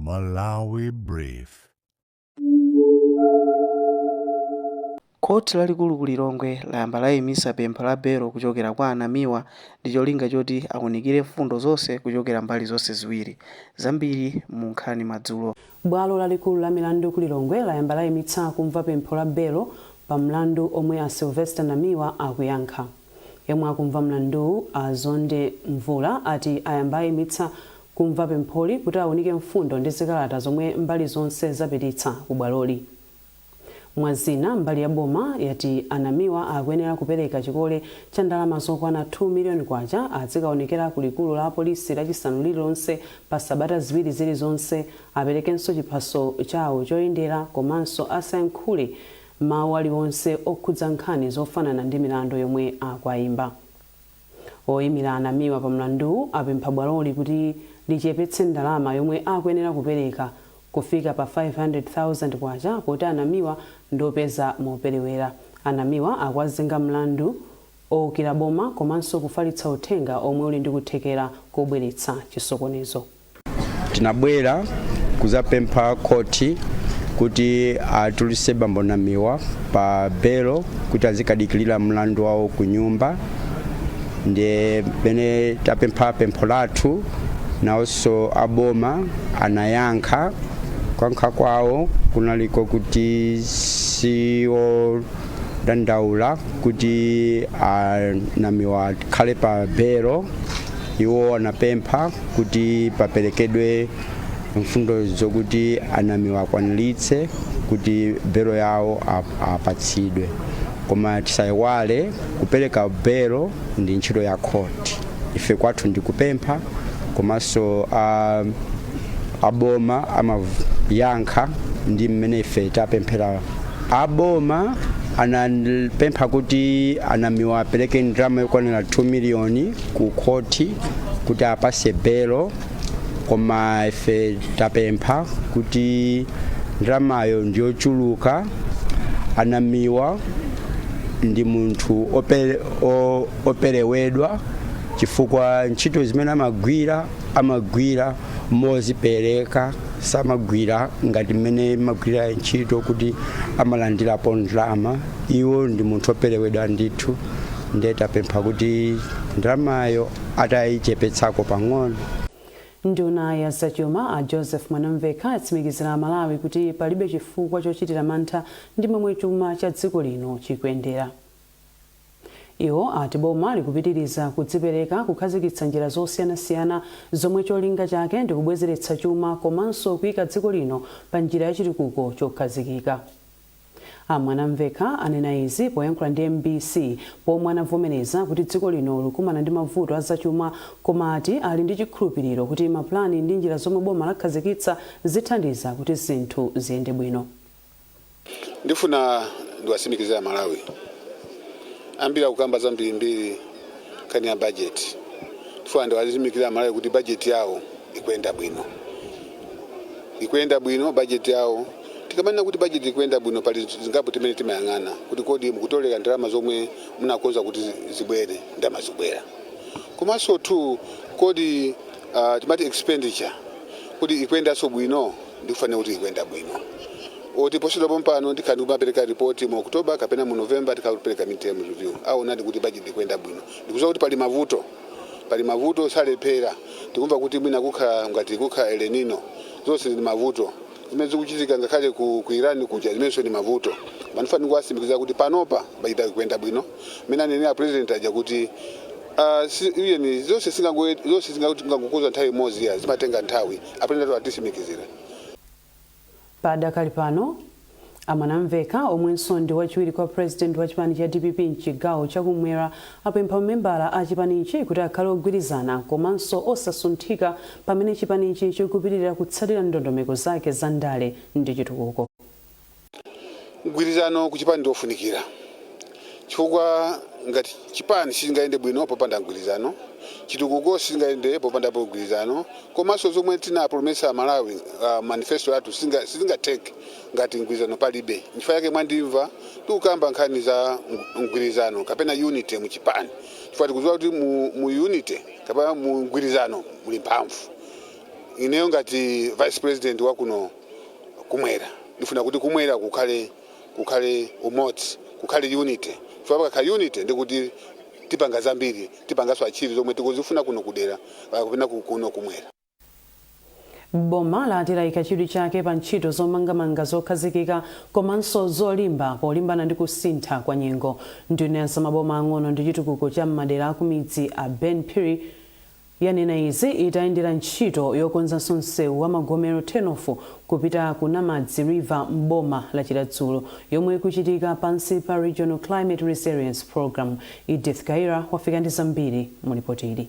Malawi Brief. Khoti lalikulu ku Lilongwe layamba layimisa pempho la belo kuchokera kwa a Namiwa ndi cholinga choti awunikire mfundo zonse kuchokera mbali zonse ziwiri. Zambiri mu nkhani madzulo. Bwalo lalikulu la milandu ku Lilongwe layamba layimitsa kumva pempho la belo pa mlandu omwe a Sylvester Namiwa akuyankha. Yemwe akumva mlanduwu a Zonde Mvula ati ayamba ayimitsa kumva pempholi kuti awunike mfundo ndi zikalata zomwe mbali zonse zapititsa ku bwaloli. Mwa zina, mbali ya boma yati a Namiwa akuyenera kupereka chikole cha ndalama zokwana K2 miliyoni adzikaonekera ku likulu la apolisi lachisanu lililonse pa sabata ziwiri zilizonse, aperekenso chiphaso chawo choyendera komanso asayankhule mawu aliwonse okhudza nkhani zofanana ndi milandu yomwe akuwayimba. Oyimira a Namiwa pa mlanduwu apempha bwaloli kuti lichepetse ndalama yomwe akuyenera kupereka kufika pa K500,000 poti a Namiwa ndiopeza moperewera. A Namiwa akuwazenga mlandu owukira boma komanso kufalitsa uthenga omwe uli ndi kuthekera kobweretsa chisokonezo. Tinabwera kuzapempha khoti kuti atulutse bambo Namiwa pa belo kuti azikadikilira mlandu wawo ku nyumba. Ndiye pene tapempha pempho lathu, nawonso aboma anayankha. Kuyankha kwawo kunaliko kuti siwodandaula kuti a Namiwa akhale pa belo. Iwo anapempha kuti paperekedwe mfundo zokuti a Namiwa akwaniritse kuti belo yawo apatsidwe. Koma tisayiwale, kupereka belo ndi ntchito ya khoti. Ife kwathu ndi kupempha, komanso aboma amayankha ndi mmene ife tapemphera. Aboma anapempha kuti a Namiwa apereke ndalama yokwanira 2 miliyoni ku khoti kuti apase belo, koma ife tapempha kuti ndalamayo ndiyochuluka. A Namiwa ndi munthu operewedwa chifukwa ntchito zimene amagwira, amagwira mozipereka, samagwira ngati mmene amagwira ntchito kuti amalandirapo ndalama. Iwo ndi munthu operewedwa ndithu, ndiye tapempha kuti ndalamayo atayichepetsako pang'ono. Nduna ya zachuma a Joseph Mwanamvekha atsimikizira Amalawi kuti palibe chifukwa chochitira mantha ndi momwe chuma cha dziko lino chikuyendera. Iwo ati boma likupitiriza kudzipereka kukhazikitsa njira zosiyanasiyana zomwe cholinga chake ndi kubwezeretsa chuma komanso kuyika dziko lino pa njira ya chitukuko chokhazikika. A Mwanamvekha anena izi poyankhula ndi mbc pomwe anavomereza kuti dziko lino likumana ndi mavuto a zachuma, koma ati ali ndi chikhulupiriro kuti mapulani ndi njira zomwe boma lakhazikitsa zithandiza kuti zinthu ziyende bwino. Ndifuna ndiwatsimikizire Amalawi ambiri akukamba zambirimbiri nkhani ya budget. Ndifuna ndiwatsimikizire Amalawi kuti budget yawo ikuyenda bwino, ikuyenda bwino budget yawo. Tikamanena kuti budget ikuyenda bwino, pali zingapo timene timayang'ana kuti kodi mukutolera ndalama zomwe munakonza kuti zibwere, ndalama zibwera. Komanso tu kodi timati expenditure kuti ikuyendanso bwino? Ndikufanira kuti ikuyenda bwino. Oti posachedwa pompano ndikhala ndikumapereka ripoti mu October kapena mu November, tikhala kupereka midterm review, aonadi kuti budget ikuyenda bwino. Ndikudziwa kuti pali mavuto, pali mavuto, salephera. Tikumva kuti mwina kukhala ngati kukhala El Nino, zonse ndi mavuto zimene zikuchitika ngakhale ku Iran kuja, zimenenso ndi mavuto. Ndifuna ndikuwatsimikiza kuti panopa budget ikuyenda bwino. Mmene anenera President aja kuti iyeni zonse singangokuza nthawi imodzi ya zimatenga nthawi, a President atitsimikizira. Padakali pano, a Mwanamvekha, omwenso ndi wachiwiri kwa president wa chipani cha DPP mchigawo chakumwera, apempha mamembala a chipanichi kuti akhale ogwirizana komanso osasunthika pamene chipanichi chikupitirira kutsatira ndondomeko zake za ndale ndi chitukuko. Mgwirizano ku chipani ndiofunikira, chifukwa ngati chipani sichingayende bwino popanda mgwirizano, chitukuko sichingayende popandapo mgwirizano, komanso zomwe tinapromesa Malawi, manifesto yathu, sizingatheke ngati mgwirizano palibe. Nchifukwa yake mwandimva tikukamba nkhani za mgwirizano kapena unity mu chipani, chifukwa tikudziwa kuti mu unity kapena mu mgwirizano muli mphamvu. Ineyo ngati vice president wakuno kumwera, ndifuna kuti kumwera kukhale umodzi, kukhale unity, chifukwa pakakhala unity ndikuti tipanga zambiri, tipanganso achieve zomwe tikuzifuna kuno kudera kapena kuno kumwera. Boma lati layika chidwi chake pa ntchito zomangamanga zokhazikika komanso zolimba polimbana ndi kusintha kwa nyengo. Nduna ya zamaboma ang'ono ndi chitukuko cha m'madera akumidzi a Ben Phiri yanena izi itayendera ntchito yokonzanso msewu wa Magomero Turn-off kupita ku Namadzi River m'boma la Chiradzulu, yomwe ikuchitika pansi pa Regional Climate Resilience Program. Edith Kaira wafika ndi zambiri mu ripoti ili.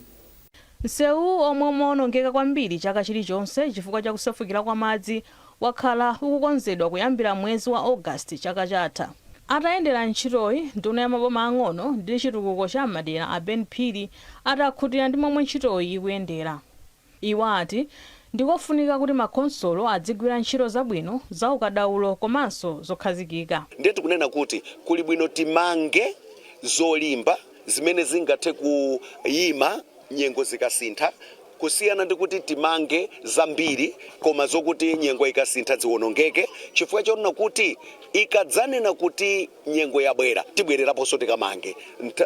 Msewu omwe umaonongeka kwambiri chaka chilichonse chifukwa cha kusefukira kwa madzi wakhala ukukonzedwa kuyambira mwezi wa Ogasiti chaka chatha. Atayendera ntchitoyi, nduna ya maboma ang'ono ndi chitukuko cha madera a Ben Phiri atakhutira ndi momwe ntchitoyi ikuyendera. Iwo ati ndikofunika kuti makhonsolo adzigwira ntchito zabwino, za ukadaulo komanso zokhazikika. Ndiye tikunena kuti kuli bwino timange zolimba zimene zingathe kuyima nyengo zikasintha, kusiyana ndi kuti timange zambiri koma zokuti nyengo ikasintha ziwonongeke, chifukwa chonena kuti ikadzanena kuti nyengo yabwera, tibwereraponso tikamange.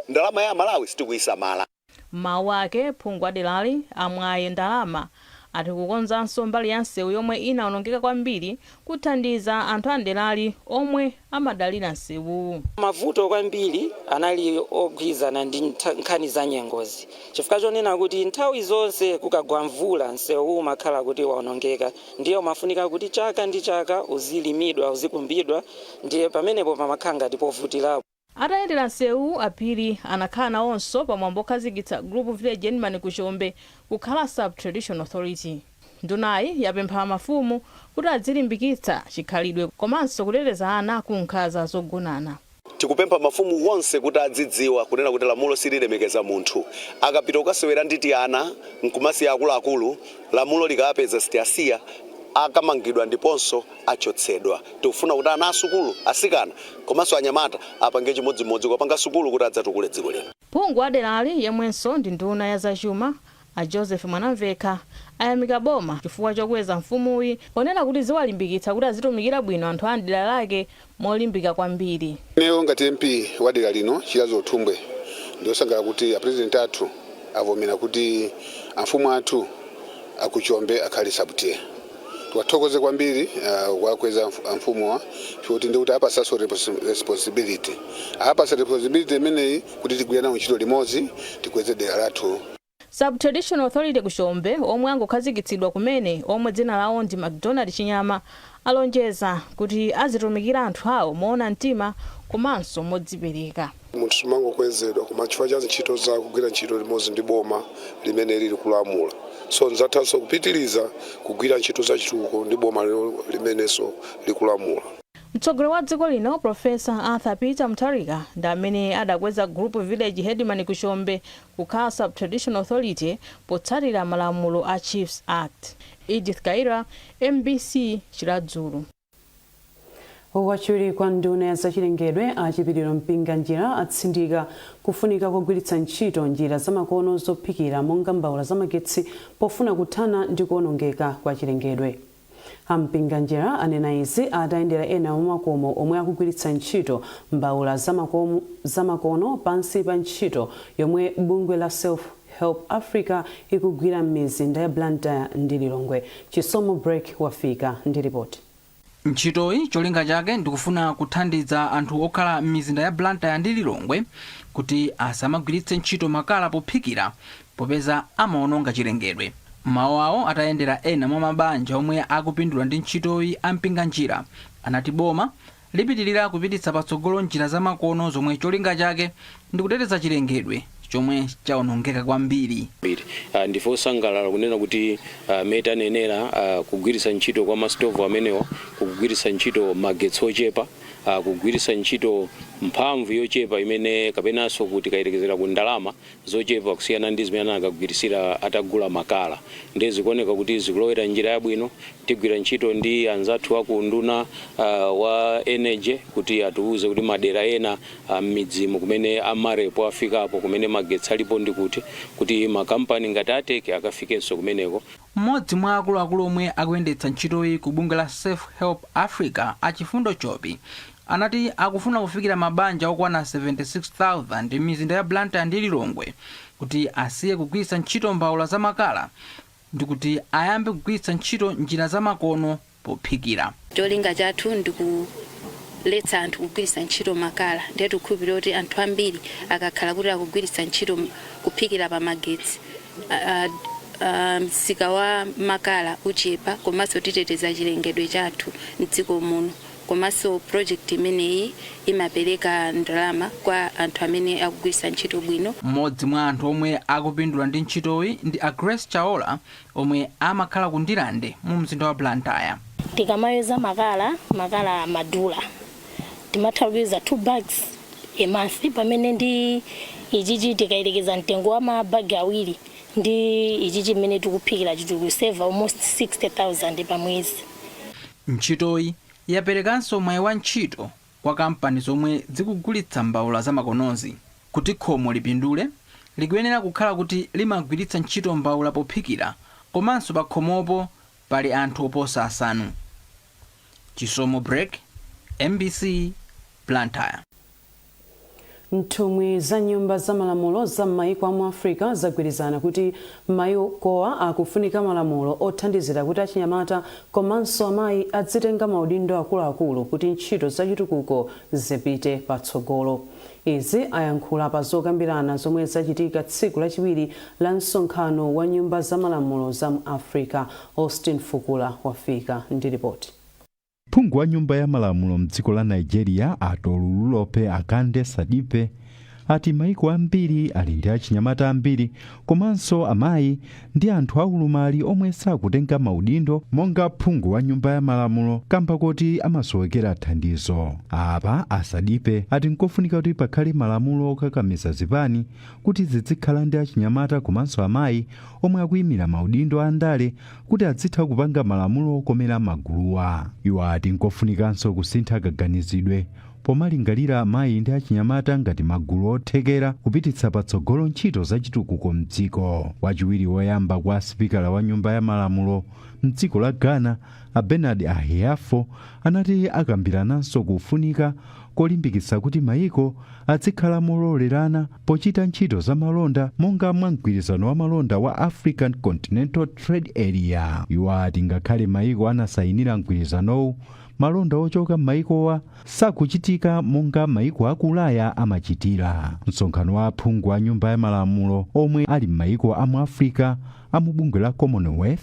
Ndalama ya Malawi sitikuyisamala. Mawu ake, phungu adelali Amwaye Ndalama ati kukonzanso mbali ya msewu yomwe inawonongeka kwambiri kuthandiza anthu a mderali omwe amadalira msewuwu. Mavuto kwambiri anali ogwirizana ndi nkhani za nyengozi, chifukwa chonena kuti nthawi zonse kukagwa mvula msewu umakhala kuti waonongeka, ndiye umafunika kuti chaka ndi chaka uzilimidwa, uzikumbidwa, ndiye pamenepo pamakhala ngati povutirapo. Atayendera msewu, Aphiri anakhala nawonso pamwambo okhazikitsa Group Village Headman Kuchombe kukhala Sub-Traditional Authority. Ndunayi yapempha mafumu kuti adzilimbikitsa chikhalidwe komanso kuteteza ana ku nkhanza zogonana. Tikupempha mafumu wonse kuti adzidziwa kunena kuti lamulo sililemekeza munthu. Akapita kukasewera nditi ana nkumasiya akuluakulu, lamulo likapeza sitiyasiya, akamangidwa ndiponso achotsedwa. Tikufuna kuti ana asukulu asikana komanso anyamata apange chimodzimodzi kupanga sukulu kuti adzatukule dziko lino. Phungu adelali yemwenso ndi nduna ya zachuma a Joseph Mwanamvekha ayamika boma chifukwa chokweza mfumuyi, ponena kuti ziwalimbikitsa kuti azitumikira bwino anthu a mdera lake molimbika kwambiri. Ineyo ngati MP wa dera lino, Chiradzulu Thumbwe, ndiosangalala kuti apresident athu avomera kuti amfumu athu akuchombe akhale sub-tier. Tiwathokoze kwambiri kuwakweza amfumuwa, chifukwa ndikuti apasanso responsibility, apasa responsibility imeneyi kuti tigwire nawo ntchito limodzi, tikweze dera lathu. Sub-Traditional Authority Kuchombe omwe angokhazikitsidwa kumene, omwe dzina lawo ndi MacDonald Chinyama, alonjeza kuti azitumikira anthu awo moona mtima komanso modzipereka. Munthu simangokwezedwa, koma chifukwa cha ntchito za kugwira ntchito limodzi ndi boma limene lili kulamula. So nzathanso kupitiriza kugwira ntchito za chitukuko ndi boma limenenso likulamula. Mtsogoleri wa dziko lino Professor Arthur Peter Mutharika ndi amene adakweza Group Village Headman Kuchombe kukhala Sub-Traditional Authority potsatira malamulo a Chiefs Act. Edith Kaira, MBC, Chiradzulu. Wachiwiri kwa nduna ya zachilengedwe Achipiriro Mpinganjira atsindika kufunika kugwiritsa ntchito njira zamakono zophikira monga mbawula zamagetsi pofuna kuthana ndi kuwonongeka kwa chilengedwe. Ampinganjira anena izi atayendera ena mwa makomo omwe akugwiritsa ntchito mbawula zamakono pansi pa ntchito yomwe bungwe la Self Help Africa ikugwira m'mizinda ya Blantyre ndi Lilongwe. Chisomo Break wafika ndi ripoti. Ntchitoyi cholinga chake ndikufuna kuthandiza anthu okhala m'mizinda ya Blantyre ndi Lilongwe kuti asamagwiritse ntchito makala pophikira, popeza amaononga chilengedwe. Mawu awo atayendera ena mwa mabanja omwe akupindula ndi ntchitoyi, Ampinganjira anati boma lipitirira kupititsa patsogolo njira zamakono zomwe cholinga chake ndikuteteza chilengedwe chomwe chawonongeka kwambiri. Ndife osangalala kunena kuti mmene tanenera, kugwiritsa ntchito kwa masitovu amenewa kugwiritsa ntchito magetsi ochepa, kugwiritsa ntchito mphamvu yochepa imene kapenanso kuti kayerekezera ku ndalama zochepa kusiyana ndi zimene anakagwirisira atagula makala. Ndiye zikuoneka kuti zikulowera njira yabwino. Tigwira ntchito ndi anzathu aku nduna wa energy kuti atiuze kuti madera ena m'midzimu kumene amarepo afikapo, kumene magetsi alipo, ndi kuti makampani ngati Ateke akafikenso kumeneko. Mmodzi mwa akuluakulu omwe akuyendetsa ntchitoyi ku bungwe la Self Help Africa, Achifundo Chopi, anati akufuna kufikira mabanja okwana 76,000 m'mizinda ya Blantyre ndi Lilongwe kuti asiye kugwiritsa ntchito mbawula zamakala ndi kuti ayambe kugwiritsa ntchito njira zamakono pophikira. Cholinga chathu ndikuletsa anthu kugwiritsa ntchito makala. Ndiye tikukhulupirira kuti anthu ambiri akakhala kuti akugwiritsa ntchito kuphikira pa magetsi, msika wa makala uchepa, komanso titeteza chilengedwe chathu mdziko muno. Komanso project imeneyi imapereka ndalama kwa anthu amene akugwiritsa ntchito bwino. Mmodzi mwa anthu omwe akupindula ndi ntchitoyi ndi a Grace Chaola, omwe amakhala ku Ndilande mu mzinda wa Blantyre. Tikamayeza makala, makala amadula, timatha kuyeza 2 bags a month, pamene ndi ichichi tikayelekeza mtengo wa mabagi awiri ndi ichichi mmene tikuphikira, tikuseva almost 60,000 pa mwezi. Ntchitoyi yaperekanso mwayi wa ntchito kwa kampani zomwe zikugulitsa mbawula zamakonozi. Kuti khomo lipindule, likuyenera kukhala kuti limagwiritsa ntchito mbawula pophikira, komanso pa khomopo pali anthu oposa asanu. Chisomo Break, MBC, Blantyre. Nthumwi za nyumba za malamulo za m'mayiko amu Africa zagwirizana kuti mayikowa akufunika malamulo othandizira kuti achinyamata komanso amayi adzitenga maudindo akuluakulu kuti ntchito zachitukuko zipite patsogolo. Izi ayankhula pa zokambirana zomwe zachitika tsiku lachiwiri la msonkhano wa nyumba za malamulo za mu Africa. Austin Fukula wafika ndi ripoti. Phungu wa nyumba ya malamulo mdziko la Nigeria, a Tolulope Akande Sadipe, ati maiko ambiri ali ndi achinyamata ambiri komanso amayi ndi anthu aulumali omwe sakutenga maudindo monga phungu wa nyumba ya malamulo kamba kuti amasowekera thandizo. Apa Asadipe ati nkofunika kuti pakhale malamulo okakamiza zipani kuti zizikhala ndi achinyamata komanso amayi omwe akuyimira maudindo a ndale kuti azitha kupanga malamulo okomera maguluwa. Iwo ati nkofunikanso kusintha kaganizidwe pomalingalira amayi ndi achinyamata ngati magulu othekera kupititsa patsogolo ntchito zachitukuko mdziko. Wachiwiri woyamba kwa sipikala wa nyumba ya malamulo mdziko la Ghana, a Bernard Ahiafo, anati akambirananso kufunika kolimbikitsa kuti mayiko azikhala mololerana pochita ntchito za malonda monga mwa mgwirizano wa malonda wa African Continental Trade Area. Iwo ati ngakhale mayiko anasayinira mgwirizanowu, malonda ochoka m'mayikowa sakuchitika monga mayiko aku Ulaya amachitira. Msonkhano wa aphungu a nyumba ya malamulo omwe ali m'mayiko amu Africa amubungwe la Commonwealth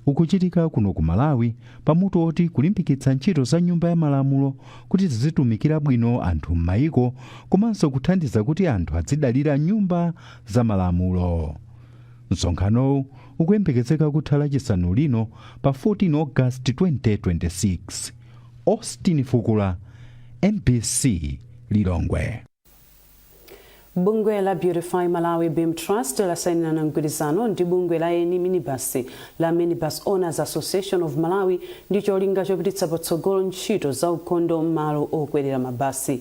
ukuchitika kuno ku Malawi pamutu oti kulimbikitsa ntchito za nyumba ya malamulo kuti zizitumikira bwino anthu m'mayiko komanso kuthandiza kuti anthu azidalira nyumba za malamulo. Msonkhanowu ukuyembekezeka kutha Lachisanu lino pa 14 August 2026. Austin Fukula, MBC, Lilongwe. Bungwe la Beautify Malawi BEAM Trust lasayinirana mgwirizano ndi bungwe la eni minibus la Minibus Owners Association of Malawi ndi cholinga chopititsa patsogolo ntchito za ukhondo m'malo okwerera mabasi.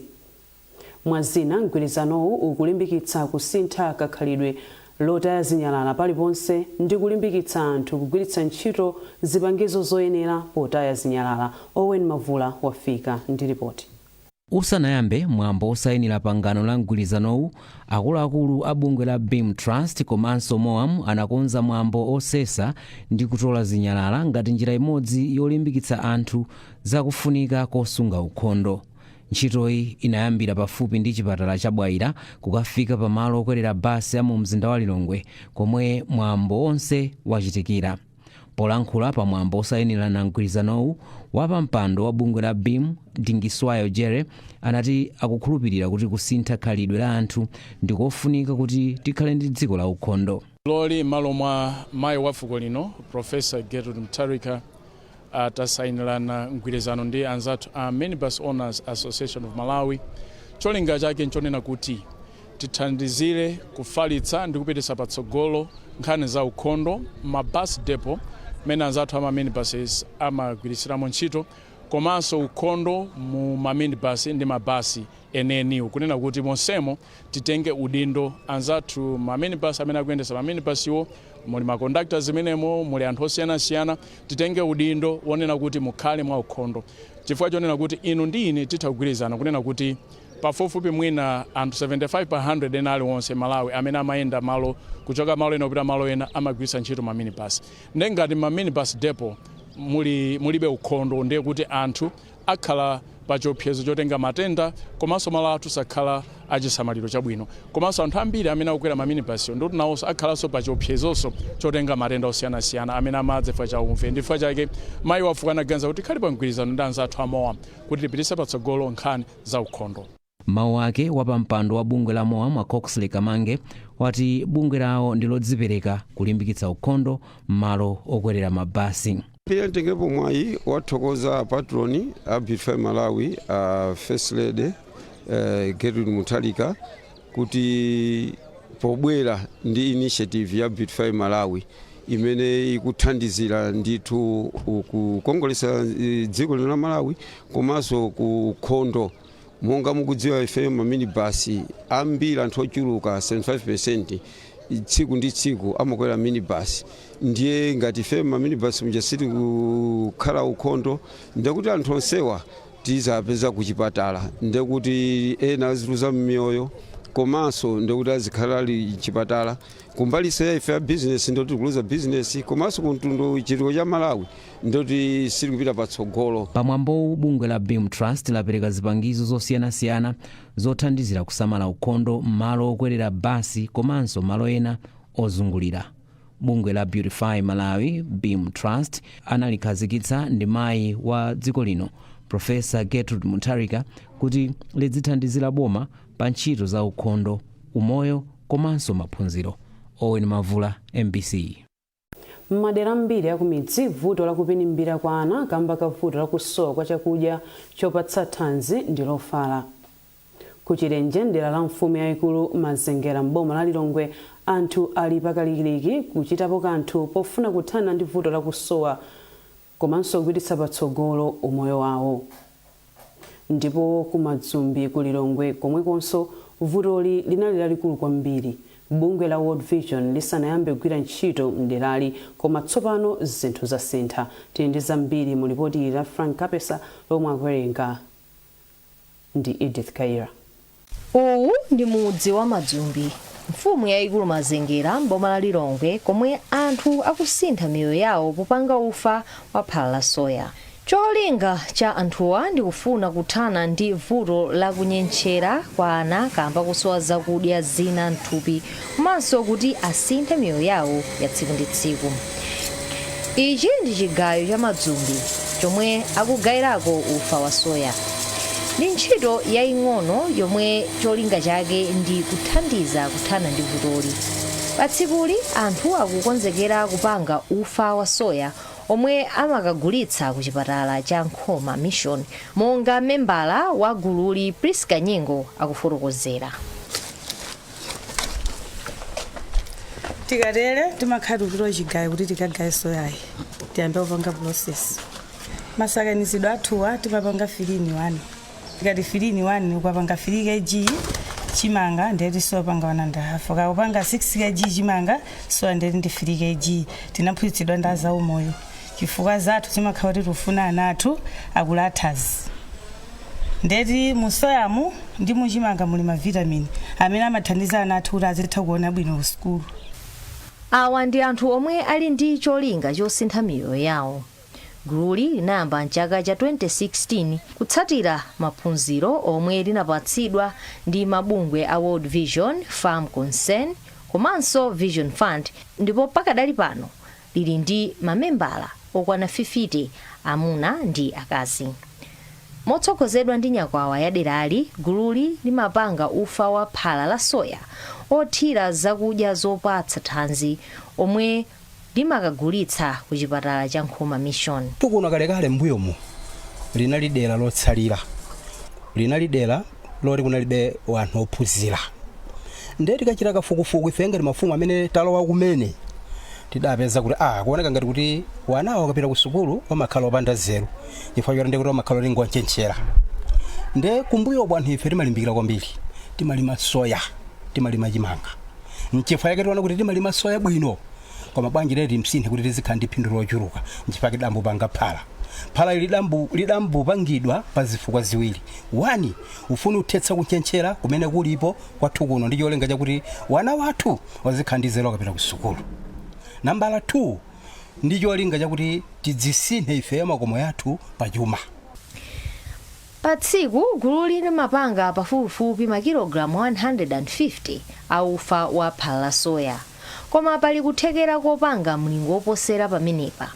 Mwazina, mgwirizanowu ukulimbikitsa kusintha kakhalidwe lotaya zinyalala paliponse ndi kulimbikitsa anthu kugwiritsa ntchito zipangizo zoyenera potaya zinyalala. Owen Mavula wafika ndi ripoti. Usanayambe mwambo osayinira pangano la mgwirizanowu, akuluakulu a bungwe la BEAM Trust komanso MOAM anakonza mwambo osesa ndi kutola zinyalala ngati njira imodzi yolimbikitsa anthu zakufunika kosunga ukhondo. Ntchitoyi inayambira pafupi ndi chipatala cha Bwaila kukafika pamalo okwerera basi a mu mzinda wa Lilongwe komwe mwambo onse wachitikira. Polankhula pa mwambo osayinirana mgwirizanowu, wapampando wa bungwe la BEAM, Dingiswayo Jere, anati akukhulupirira kuti kusintha khalidwe la anthu ndikofunika kuti tikhale ndi dziko la ukhondo. Loli m'malo mwa mayi wa fuko lino, Professor Gertrude Mutharika, atasayinirana mgwirizano ndi anzathu a Minibus Owners Association of Malawi. Cholinga chake nchonena kuti tithandizire kufalitsa ndi kupititsa patsogolo nkhani za ukhondo ma bus depot mmene anzathu ama minibuses amagwiritsiramo ntchito, komanso ukhondo mu maminibus ndi mabasi eneniwo, kunena kuti monsemo titenge udindo, anzathu ma minibus amene akuyendetsa maminibus iwo. Muli ma conductors zimenemo, muli anthu osiyanasiyana. Titenge udindo wonena kuti mukhale mwa ukhondo, chifukwa chonena kuti inu ndi ine titha kugwirizana kunena kuti pafupifupi mwina anthu 75 pa 100 ena aliwonse Malawi amene amayenda malo kuchoka malo ena kupita malo ena amagwiritsa ntchito ma minibus. Ndiye ngati ma minibus depot mulibe ukhondo, ndiye kuti anthu akhala pa chiopsezo chotenga matenda, komanso malo athu sakhala achisamaliro chabwino, komanso anthu ambiri amene akukwera ma minibus ndikuti nawonso akhalanso pa chiopsezonso chotenga matenda osiyanasiyana amene amadza chifukwa cha umve. Ndi chifukwa chake mayi wafuko anaganiza kuti tikhale pa mgwirizano ndi anzathu a MOAM kuti tipititse patsogolo nkhani za ukhondo. Mawu ake, wapampando wa bungwe la MOAM a Coxley Kamange wati bungwe lawo ndi lodzipereka kulimbikitsa ukhondo m'malo okwerera mabasi. Pia ntengepo mwayi wathokoza patron a Beautify Malawi, a First Lady Gertrude Mutharika, kuti pobwera ndi initiative ya Beautify Malawi imene ikuthandizira ndithu kukongolesa dziko lino la Malawi komanso ku ukhondo. Monga mukudziwa, ifeyo maminibasi ambiri, anthu ochuluka 75% tsiku ndi tsiku amakwera minibus. Ndiye ngati ifeyo maminibus muja sitikukhala ukhondo, ndekuti anthu onsewa tizapeza kuchipatala, ndekuti ena aziluza m'miyoyo, komanso ndekuti azikhala ali mchipatala. Kumbaliso ya ife ya business, ndoti tikuluza business, komanso kumtundu chitukuko cha Malawi ndoti sitikupita patsogolo. Pamwambowu, bungwe la Beam Trust lapereka zipangizo zosiyanasiyana zothandizira kusamala ukhondo m'malo okwerera basi komanso malo ena ozungulira. Bungwe la Beautify Malawi Beam Trust analikhazikitsa ndi mayi wa dziko lino, Profesa Gertrude Mutharika, kuti lidzithandizira boma pa ntchito za ukhondo, umoyo komanso maphunziro. Owen Mavula, MBC. M'madera ambiri akumidzi, vuto lakupinimbira kwa ana kamba ka vuto lakusowa kwa chakudya chopatsa thanzi ndi lofala. Kuchilenje, mdera la mfumu yayikulu Mazengera m'boma la Lilongwe, anthu ali pakalikiliki kuchitapo kanthu pofuna kuthana ndi vuto lakusowa komanso kupititsa patsogolo umoyo wawo. Ndipo kumadzumbi ku Lilongwe komwekonso vutoli linali lalikulu kwambiri bungwe la World Vision lisanayambe kugwira ntchito mderali, koma tsopano zinthu zasintha. Tili ndi zambiri mu lipoti la Frank Kapesa lomwe akuwerenga ndi Edith Kaira. Uwu ndi mudzi wa Madzumbi, mfumu yayikulu Mazengera m'boma la Lilongwe, komwe anthu akusintha miyoyo yawo popanga ufa wa phala la soya. Cholinga cha anthuwa ndi kufuna kuthana ndi vuto la kunyentchera kwa ana kamba kusowa zakudya zina mthupi, komanso kuti asinthe miyoyo yawo ya tsiku ndi tsiku. Ichi ndi chigayo cha Madzumbi chomwe akugayirako ufa wa soya. Ndi ntchito yaying'ono yomwe cholinga chake ndi kuthandiza kuthana ndi vutoli. Pa tsikuli anthu akukonzekera kupanga ufa wa soya omwe amakagulitsa ku chipatala cha Nkhoma Mission, monga membala wa gululi Priska Nyengo akufotokozera. Tikatere timakhala tikupita chigayo kuti tikagaye soyayi, tiyambe kupanga process. Masakanizidwe athuwa timapanga 3 in 1. Tikati 3 in 1, ukapanga 3 kg chimanga, ndeti soya panga 1.5. Ukapanga 6 kg chimanga, soya ndeti ndi 3 kg. Tinaphunzitsidwa ndi azaumoyo chifukwa zathu zimakhala kuti tikufuna ana athu akule athanzi. Ndeti musoyamu ndi muchimanga muli mavitamini amene amathandiza ana athu kuti azitha kuona bwino ku sukulu. Awa ndi anthu omwe ali ndi cholinga chosintha miyoyo yawo. Gululi linayamba mchaka cha 2016 kutsatira maphunziro omwe linapatsidwa ndi mabungwe a World Vision, Farm Concern komanso Vision Fund, ndipo pakadali pano lili ndi mamembala okwana 50, amuna ndi akazi. Motsogozedwa ndi nyakwawa ya derali, gululi limapanga ufa wa phala la soya othira zakudya zopatsa thanzi omwe limakagulitsa ku chipatala cha Nkhoma Mission. Kuno kalekale m'mbuyomu linali dera lotsalira, linali dera loti kunalibe anthu ophunzira. Ndiye tikachita kafukufuku ife ngati mafumu amene talowa kumene, tidapeza kuti kuoneka ngati kuti wanawo akapita ku sukulu amakhala opanda nzeru, chifukwa choti ndiye kuti amakhala oti ngonchenchera. Ndiye kumbuyoku anthu ife timalimbikira kwambiri, timalima soya, timalima chimanga. Nchifukwa chake tiona kuti timalima soya bwino. Koma bwanji lero timsinthe kuti tizikhala ndi phindu lochuluka? Nchifukwa tidambupanga phala. Phala ili lidambupangidwa pa zifukwa ziwiri. One, ufuna uthetsa kuchenchera kumene kulipo kwathu kuno ndi cholinga chakuti wana wathu wazikhala ndi nzeru akapita ku sukulu. Nambala 2, ndi cholinga chakuti tidzisinthe ifeyo makomo yathu pachuma. Pa tsiku gululi limapanga pafupifupi makilogalamu 150 a ufa wa phala la soya, koma pali kuthekera kopanga mlingo woposera pamenepa.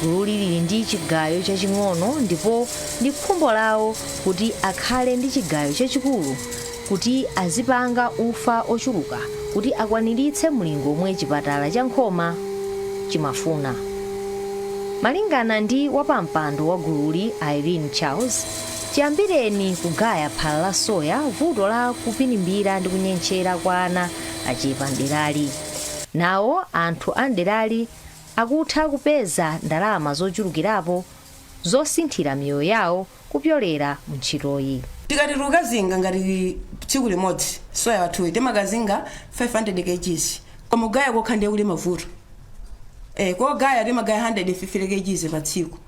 Gululi lili ndi chigayo chaching'ono ndipo ndi khumbo lawo kuti akhale ndi chigayo chachikulu kuti azipanga ufa ochuluka kuti akwaniritse mlingo omwe chipatala cha Nkhoma chimafuna. Malingana ndi wapampando wa gululi, Irene Charles, chiyambireni kugaya phala la soya, vuto la kupinimbira ndi kunyentchera kwa ana achepa mderali. Nawo anthu a mderali akutha kupeza ndalama zochulukirapo zosinthira miyoyo yawo kupyolera mu ntchitoyi. Tikati tikukazinga ngati tsiku limodzi soya wathuyi, timakazinga 500 kgs, koma kugaya kokha ndiye kuli mavuto. Kogaya timagaya 150 kgs pa tsiku.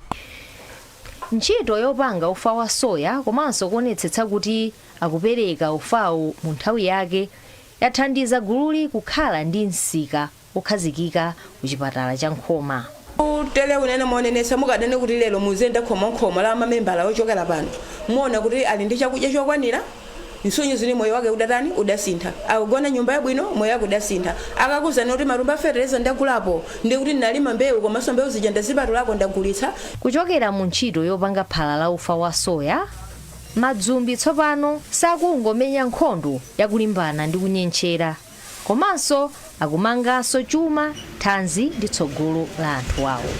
Ntchito yopanga ufa wa soya komanso kuonetsetsa kuti akupereka ufawu mu nthawi yake yathandiza gululi kukhala ndi msika wokhazikika ku chipatala cha Nkhoma. Tele unene monenesa, mukadane kuti lero muzenda khomonkhomo la mamembala ochokera pano, muona kuti ali ndi chakudya chokwanira, nsunyu zili, moyo wake udatani? Udasintha. Akugona nyumba yabwino, moyo wake udasintha. Akakuzani kuti matumba fetereza ndagulapo, ndi kuti ndinalima mbewu, komanso mbewu zija ndazipatulako, ndagulitsa. Kuchokera mu ntchito yopanga phala la ufa wa soya, Madzumbi tsopano sakungomenya nkhondo yakulimbana ndi kunyentchera, komanso akumanganso chuma, thanzi ndi tsogolo la anthu awo.